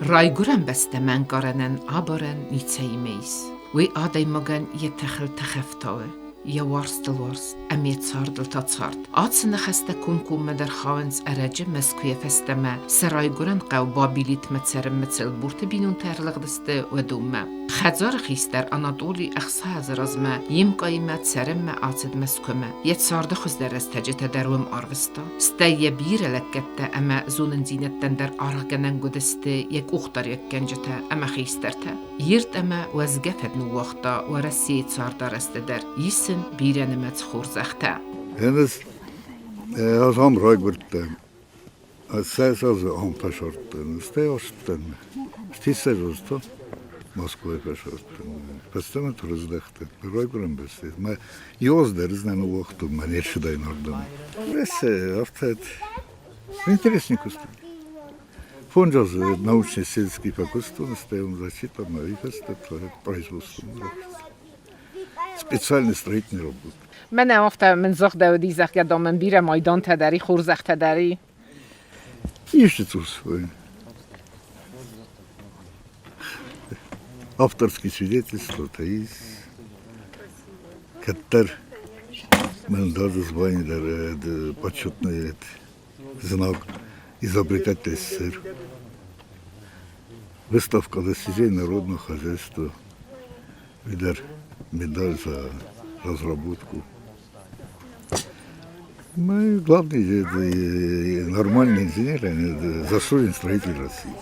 Райгуырӕн бӕстӕ мӕнгарӕнӕн абарӕн ницӕимӕ ис. Уый адӕймагӕн йӕ тыхыл тых ӕфтауы, йӕ уарзтыл уарзт ӕмӕ йӕ цардыл та цард. Ацы ныхӕстӕ комкоммӕ дӕр хауынц ӕрӕджы Мӕскуыйӕ фӕстӕмӕ сӕ райгуырӕн хъӕу Бабилитмӕ цӕрынмӕ Цӕлбурты бинонтӕ ӕрлыгъдысты, уыдонмӕ. Хӕдзары хистӕр Анатолий 60 азы размӕ йе мкъаимӕ цӕрынмӕ ацыд Мӕскуымӕ. Йӕ царды хуыздӕр рӕстӕджытӕ дӕр уым арвыста. Стӕй йӕ бирӕ лӕггӕдтӕ ӕмӕ зонындзинӕдтӕн дӕр аргъгӕнӕн уыдысты йӕ къухдариуӕггӕнджытӕ ӕмӕ хистӕртӕ. Ирд ӕмӕ уӕзгӕ фӕд ныууагъта Уӕрӕсейы цардарӕзты дӕр, ис ын бирӕнымӕц хорзӕхтӕ. Ӕз ӕз ам райгуырдтӕн, ссӕдз азы ам фӕсардтӕн, стӕй ацыдтӕн. Стиссӕдз азы та Москвайы фӕсардтӕн. Фӕстӕмӕ та рыздӕхтӕн. Райгуырӕн бӕстӕ. Мӕ иуаз дӕр ӕз нӕ ныууагътон, мӕ не рцыдаин ардӕм. Уӕрӕсе афтӕ интересный куыст. Фондз азы научно-исследовательский фӕкуыстон, стӕй он защита моих производства. Специальный строительный работ. Мӕнӕ афтӕ мын загъдӕуыди, зӕгъгӕ, дам, мын бирӕ майдантӕ дӕр и, хорзӕхтӕ дӕр и. Исты цъус. Авторские свидетельства-то есть. Кӕддӕр мӕн даже звание дӕр почетный знак изобретатель СССР. Выставка достижений народного хозяйства. Видер медаль за разработку. Мы главный нормальный инженер, заслуженный строитель России.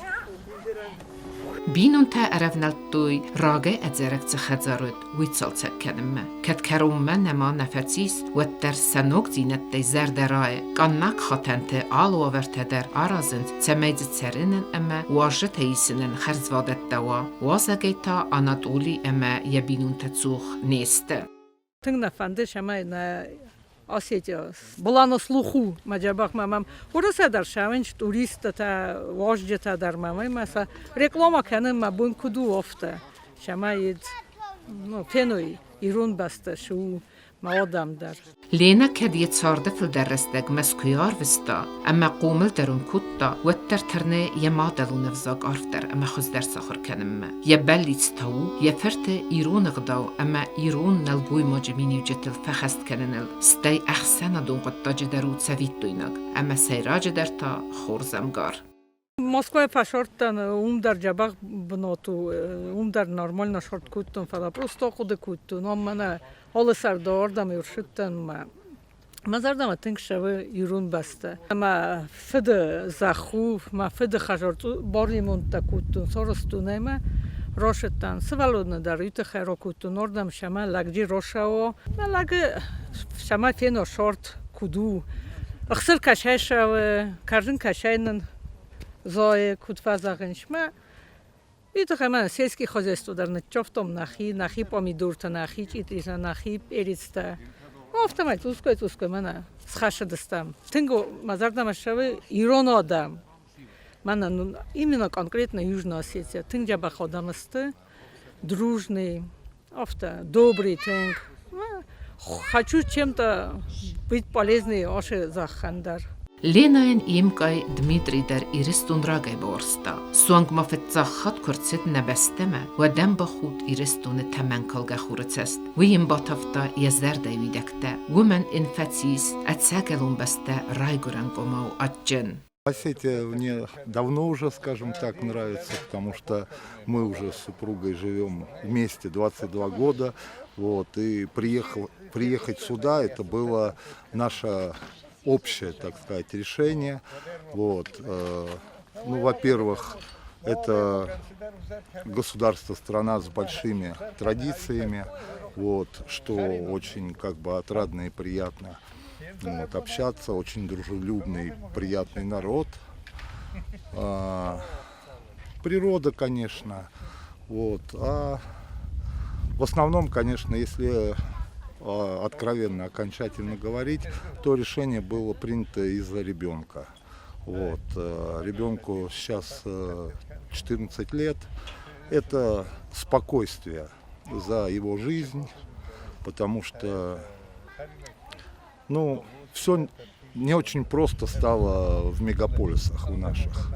Бинонтӕ ӕрӕвнӕлдтой рагӕй ӕдзӕрӕг цы хӕдзар уыд, уый цалцӕг кӕнынмӕ. Кӕд кӕронмӕ нӕма нӕ фӕцис, уӕддӕр сӕ ногдзинӕдтӕй зӕрдӕ райы. Къаннӕг хатӕнты алы уавӕртӕ дӕр аразынц, цӕмӕй дзы цӕрынӕн ӕмӕ уазджытӕ исынӕн хӕрзвадӕттӕ уа. Уазӕгӕй та Анатоли ӕмӕ йӕ бинонтӕ цух не сты. Тынг нӕ фӕнды, цӕмӕй нӕ Осетия была на слуху мӕ дзӕбӕх мӕм Уырысы дӕр сӕвынч туристтӕ, уазджытӕ дӕр мӕм ӕмӕ сӕ реклама кӕнын мӕ бон куыд у, афтӕ. Цӕмӕй ну, феной ирон бӕстӕ цы у, мӕ адӕм дӕр. Ленӕ кӕд йӕ царды фылдӕр рӕстӕг Мӕскуыйы арвыста ӕмӕ хъомыл дӕр уым кодта, уӕддӕр тырны йӕ мадӕлон ӕвзаг арфдӕр ӕмӕ хуыздӕр сахуыр кӕнынмӕ. Йӕ бӕллиц та у йӕ фырты ирон ӕгъдау ӕмӕ ирон нӕлгоймаджы миниуджытыл фӕхӕст кӕныныл, стӕй ӕхсӕнадон хъуыддаджы дӕр у цӕвиттойнаг ӕмӕ сӕйраджыдӕр та хорз ӕмгар. Москвайы фӕсардтӕн, уым дӕр дзӕбӕх бынат у, уым дӕр нормально сӕрд кодтон, фӕлӕ просто ахъуыды кодтон, ам мӕнӕ алы сӕрды ардӕм ӕрцыдтӕн мӕ мӕ зӕрдӕмӕ тынг цӕуы ирон бӕстӕ. Мӕ фыды зӕхх у, мӕ фыды хӕдзар баремонттӕ кодтон, сарӕзтон ӕмӕ рацыдтӕн. Сывӕллоны дӕр уый тыххӕй ракодтон ардӕм, цӕмӕ лӕгджи рацӕуа. Мӕ лӕгы цӕмӕ фена сӕрд куыд у, Ӕхсыр кӕсӕй ссӕуы, кӕрдзын кӕсӕй нын зайы, куыд фӕзӕгъынц. Мӕ уый тыххӕй мӕ сельский хозяйство дӕр ныццавтам нӕхи, нӕхи помидортӕ, нӕхи чъитъитӕ, нӕхи перецтӕ. Афтӕмӕй цъусгай-цъусгай мӕнӕ схӕссыдыстӕм. Тынг мӕ зӕрдӕмӕ ссӕуы ирон адӕм. Мӕнӕ именно конкретно Южная Осетия. Тынг дзӕбӕх адӕм сты, дружный, афтӕ, добрый тынг. Хочу чем-то быть полезной аше зӕххӕн дӕр. Ленӕйӕн йе мкъай Дмитрий дӕр Ирыстон рагӕй бауарзта. Суанг ма фыццаг хатт куы рцыд нӕ бӕстӕмӕ, уӕд ӕм бахудт Ирыстоны тӕмӕнкалгӕ хуры цӕст. Уый йын батавта йӕ зӕрдӕйы уидӕгтӕ. Уымӕн ын фӕцис ӕцӕгӕлон бӕстӕ райгуырӕн къуымау адджын. Осетия мне давно уже, скажем так, нравится, потому что мы уже с супругой живем вместе 22 года. Вот, и приехать сюда, это было наше общее, так сказать, решение. Вот, ну, во-первых, это государство, страна с большими традициями, вот, что очень как бы отрадно и приятно вот, общаться, очень дружелюбный, приятный народ. Природа, конечно, вот. А в основном, конечно, если откровенно, окончательно говорить, то решение было принято из-за ребенка. Вот. Ребенку сейчас 14 лет. Это спокойствие за его жизнь, потому что, ну, все Не очень просто стало в мегаполисах у наших.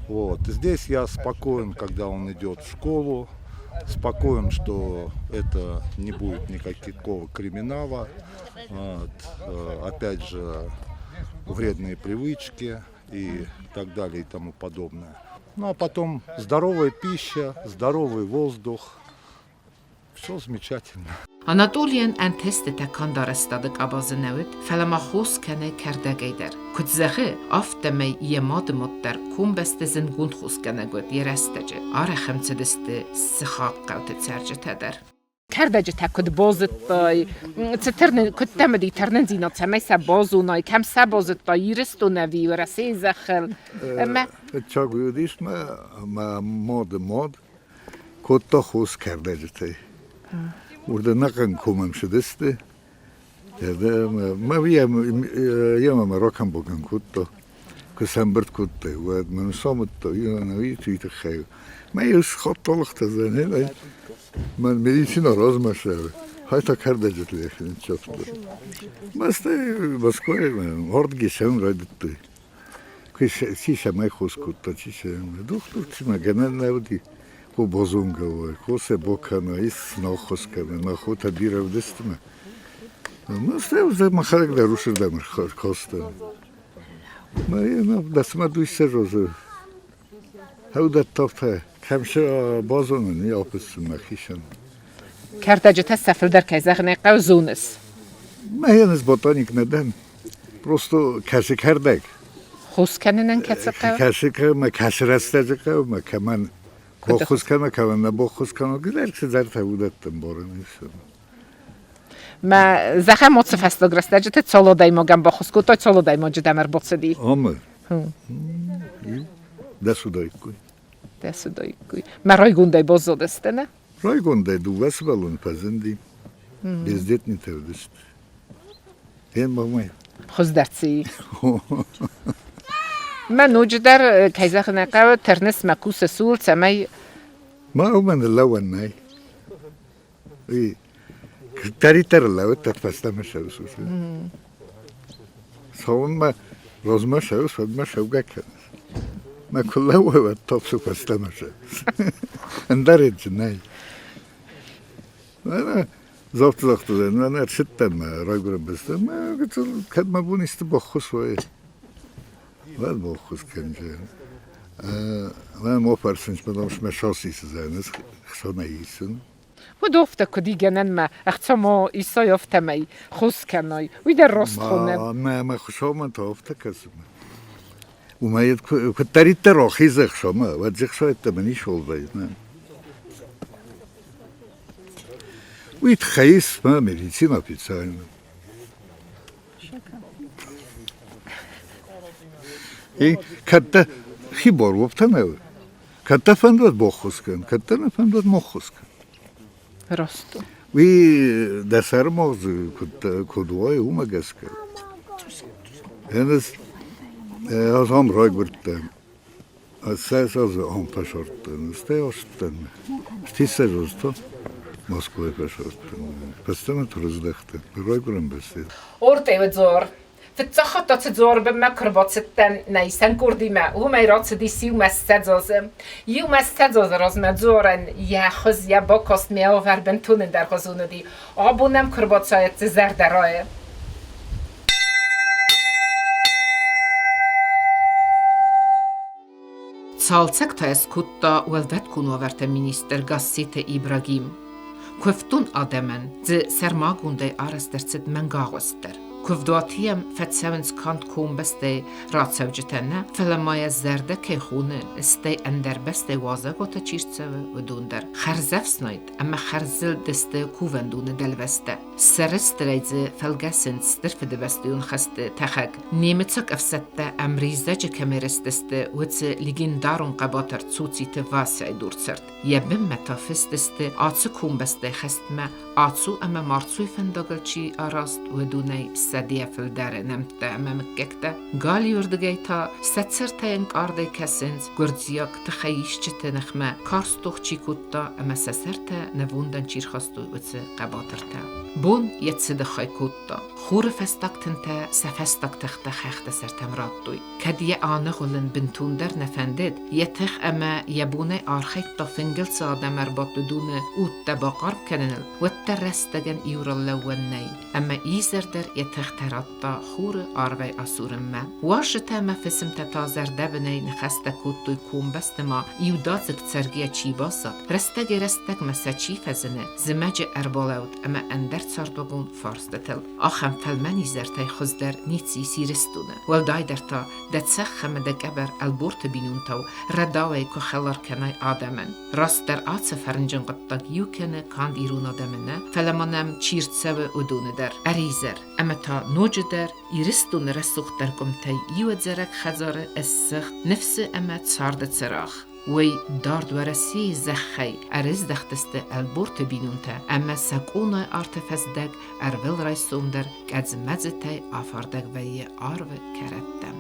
Вот. Здесь я спокоен, когда он идет в школу, спокоен, что это не будет никакого криминала. Вот. Опять же, вредные привычки и так далее и тому подобное. Ну а потом здоровая пища, здоровый воздух. Все замечательно. Анатолийӕн ӕнтыстытӕ канд арӕзтады къабазы нӕ уыд, фӕлӕ ма хос кӕны кӕрдӕгӕй дӕр. Куыд зӕгъы, афтӕмӕй йӕ мады мад дӕр комбӕсты зындгонд хосгӕнӕг уыд йӕ рӕстӕджы. Арӕх ӕм цыдысты сыхаг хъӕуты цӕрджытӕ дӕр. Кӕрдӕджытӕ куыд базыдтай, цы тырны, куыд дӕм уыди тырнындзинад, цӕмӕй сӕ базонай, кӕм сӕ базыдтай, Ирыстон ӕви Уӕрӕсейы зӕххыл? Ӕмӕ Чаг уыдис мӕ мӕ мады мад кодта хос кӕрдӕджытӕй. Уырдӕм ӕнӕхъӕн комӕм цыдысты. Мӕ йемӕ мӕ ракӕн-бакӕн кодта. Куы сӕмбырд кодтой, уӕд мын самыдта, уый тыххӕй. Мӕ схатталыгътӕ дзӕнӕ мӕн медицина размӕ цӕуы. Хай та кӕрдӕджыты йӕхи ныццавта. Мӕстӕй Москвайы ардыгӕй цӕуын райдыдтой. Чи цӕмӕй хос кодта, чи цӕмӕй. Дохтыртимӕ гӕнӕн нӕ уыди. Ко базонгӕ уай, ко сӕ бакӕна, ис нал хос кӕны, нӕ хотӕ бирӕ уыдысты мӕ. Мӕстӕй мӕхӕдӕг дӕр усырдӕм ӕркастӕн. Мӕ дӕсмӕ дуйсӕ розы Хӕудӕттӕгтӕ кӕм сӕ базонын, уый афыссын мӕхицӕн. Кӕрдӕджытӕ сӕ фылдӕр, кӕй зӕгъын ӕй хъӕуы, зоныс? Мӕхӕн ӕз ботаник нӕ дӕн. Просто кӕсы кӕрдӕг. Хос кӕнынӕн кӕцы хъӕуы? Кӕсы хъӕуы, кӕсы рӕстӕджы хъӕуы, кӕмӕн боххуыс кӕна, кӕмӕн нӕ боххуыс кӕна, гыдӕр цыдӕртӕ уыдӕттӕ ӕмбарын. Мӕ зӕгъӕм, уыцы фӕстаг рӕстӕджыты цал адӕймагӕн баххуыс кодтай, цал адӕймаджы дӕм ӕрбацыди? Ӕмӕ Дӕ цудаиккой. Дӕ цудаиккой. Мӕ райгондӕй баззадысты, нӕ? Райгондӕй дыууӕ сывӕллоны фӕзынди. Бездетнитӕ уыдысты. Ен мамай. Хуыздӕр цы и? Мӕ ноджыдӕр, кӕй зӕгъын ӕй хъӕуы, тырныс мӕ кусы сул, цӕмӕй Ма уымӕн лӕууӕн нӕй. Кӕддӕриддӕр лӕудтӕ фӕстӕмӕ цӕуыс. Цӕуынмӕ размӕ цӕуыс, уӕдмӕ цӕугӕ кӕныс. Мӕ куы лӕууай, уӕд та цу фӕстӕмӕ цӕуыс. Ӕндӕр дзы нӕй. Загъты мӕнӕ ӕрцыдтӕн мӕ райгуырӕн бӕстӕмӕ, кӕд мӕ бон исты баххуыс уаид, уӕд баххуыс кӕнджын. Мӕ мо фӕрсынц, потому что мӕ шанс исдзӕн, хсӕнӕй исын. Уыд афтӕ куыд и гӕнӕн мӕ ӕхца ма исай афтӕмӕй хос кӕнай, уый дӕр раст хонӕм. Мӕ мӕ Хуыцаумӕ та афтӕ кӕсы. Уымӕй куыддӕриддӕр ахизы ӕхсамӕ, уӕд дзы ӕхца йеддӕмӕ ницыуал вӕййы. Уый тыххӕй ис мӕ медицина официально. И кӕд дӕ хибар уоптӕ нӕ кӕд дӕ фӕндуӕд баххуыс кӕн, кӕд дӕ нӕ фӕндуӕд ма ххуыс кӕн. Раст у. Уый дӕ сӕрымагъзы куыд, куыд уай, уымӕ гӕсгӕ. Ӕз ӕз ам райгуырдтӕн. Ссӕдз азы ам фӕсардтӕн, стӕй ацыдтӕн. Стиссӕдз азы та Москвайы фӕсардтӕн. Фӕстӕмӕ та рыздӕхтӕн райгуырӕн бӕстӕйы. Ортъеуы дзор. Фыццаг хатт ацы дзорбынмӕ куы рбацыдтӕн нӕ исӕн къордимӕ, уымӕй рацыдис 21 азы. 21 азы размӕ дзорӕн йӕ хуыз, йӕ бакаст ме авӕр бынтон ӕндӕргъуызон уыди. Абон ӕм куы рбацӕуӕд зӕрдӕ райы. Цалцӕг та скодта уӕлвӕткон уавӕрты министр Гасситы Ибрагим. Куывддон адӕмӕн дзы сӕрмагондӕй арӕзт ӕрцыд мӕнгагъуыст дӕр. Куывдуаты йӕм фӕцӕуынц канд комбӕстӕй рацӕуджытӕ нӕ, фӕлӕ ма йӕ зӕрдӕ кӕй хоны, стӕй ӕндӕр бӕстӕй уазӕгуаты чи рцӕуы, уыдон дӕр. Хӕрзӕфснайд ӕмӕ хӕрззылд сты кувӕндоны дӕлвӕзтӕ. Сӕрыстырӕй дзы фӕлгӕсынц Стыр Фыдыбӕстӕйон хӕсты тӕхӕг. Немыцаг ӕфсӕдтӕ ӕмризӕджы кӕм ӕрыстысты, уыцы легендарон хъӕбатыр Цуциты Васяйы дурцырт. Йӕ бынмӕ та фыст сты ацы комбӕстӕй хӕстмӕ ацу ӕмӕ марцуйы фӕндагыл чи араст, уыдонӕй сӕдӕйӕ фылдӕры нӕмттӕ ӕмӕ мыггӕгтӕ. Галиуырдыгӕй та сӕ цыртӕй ӕнкъардӕй кӕсынц гуырдзиаг тыхӕйисджыты ныхмӕ карз тох чи кодта ӕмӕ сӕ сӕртӕ нывондӕн чи рхастой, уыцы хъӕбатыртӕ. Бон йӕ цыды хай кодта. Хуры фӕстаг тынтӕ сӕ фӕстаг тыхтӕ хӕхты сӕртӕм радтой. Кӕд йӕ аныгъуылын бынтондӕр нӕ фӕндыд, йӕ тых ӕмӕ йӕ бонӕй архайдта фынгыл цы адӕм ӕрбадт, уыдоны удтӕ бахъарм кӕныныл, уӕддӕр рӕстӕгӕн иу ралӕууӕн нӕй, ӕмӕ изӕр дӕр йӕ тыхтӕ радта хуры арвӕй асурынмӕ. Уазджытӕ ӕмӕ фысымтӕ та зӕрдӕбынӕй ныхӕстӕ кодтой комбӕсты ма иудадзыг цӕргӕ чи баззад, рӕстӕгӕй-рӕстӕгмӕ сӕ чи фӕзыны, зымӕджы ӕрбалӕуд ӕмӕ ӕндӕр цардуагон фарстытыл. Ахӕм фӕлмӕн изӕртӕй хуыздӕр ницы ис Ирыстоны. Уӕлдайдӕр та дӕ цӕхх ӕмӕ дӕ къӕбӕр ӕлборты бинонтау рӕдауӕй куы хӕлар кӕнай адӕмӕн. Растдӕр ацы фӕрнджын хъуыддаг иу кӕны канд ирон адӕмы нӕ, фӕлӕ ма нӕм чи рцӕуы, уыдоны дӕр. Ӕризӕр ӕмӕ та ноджыдӕр Ирыстоны рӕсугъддӕр къуымтӕй иу ӕдзӕрӕг хӕдзары ссыгъд ныфсы ӕмӕ царды цырагъ. Уый дард Уӕрӕсейы зӕххӕй ӕрыздӕхтысты Ӕлборты бинонтӕ ӕмӕ сӕ къонайы арты фӕздӕг ӕрвылрайсом дӕр къӕдз-мӕдзытӕй афардӕг вӕййы арвы кӕрӕттӕм.